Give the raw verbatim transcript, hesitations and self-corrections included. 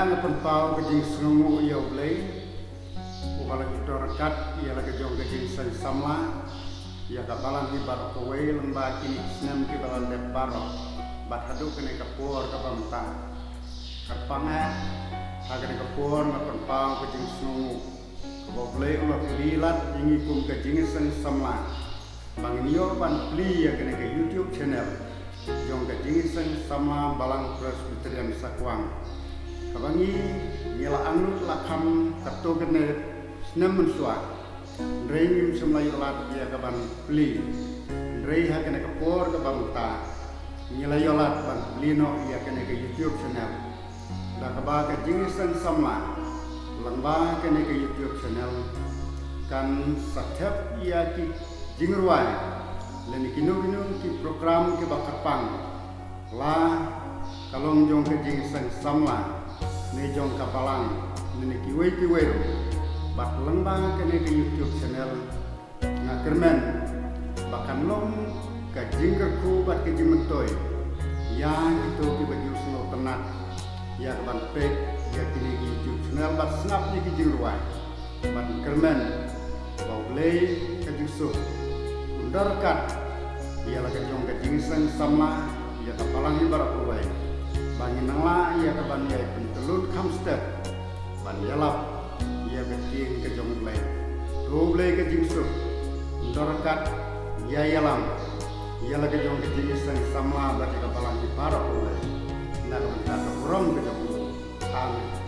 Nga pynpaw ka jingsngewnguh ïa U Blei, uba la ïoh ryngkat ïa la ka jong ka jingseng samla ïa ka balang hi baroh kawei lyngba kine ki snem kiba la dep baroh bad haduh kane ka por kaba mynta. Kyrpang eh, ha kane ka por nga pynpaw ka jingsngewnguh kaba U Blei u la plie lad ïa ngi kum ka jingseng samla ba ngin ïoh ban plie ïa kane ka YouTube channel jong ka jingseng samla Balang Presbyterian Sakwang. Kaba ngi, ngi la angnud la kham katto katne snem mynshuwa, hynrei ngim shym la ïoh lad ïa ka ban plie. Hynrei ha kane ka por kaba mynta ngi la ïoh lad ban plie noh ïa kane ka YouTube channel. Da kaba ka jingseng samla lyngba kane ka YouTube channel kan sa thep ïa ki jingrwai lane kino kino ki program kiba kyrpang, la ka long jong ka jingseng samla ne jong ka balang ne kiwei kiwei ruh. Bad lyngba kane ka YouTube channel nga kyrmen ba kan long ka jingkyrkhu bad ka jingmyntoi ïa kito kiba ju sngewtynnat ïa ka ban peit ïa kine ki YouTube channel bad sngap ïa ki jingrwai. Bad nga kyrmen ba U Blei ka jingsuk un da ryngkat ïa la ka jong ka jingseng samla ïa ka balang hi baroh kawei, ba ngin nang lah ïa ka ban ïai pyntlun kham stet ban ïalap ïa ka ktien ka jong U Blei. To U Blei ka jingsuk un da ryngkat ïa ïalam ïa la ka jong ka jingseng samla bad ïa ka balang hi baroh kawei, na ka bynta ka burom ka jong U. Amen.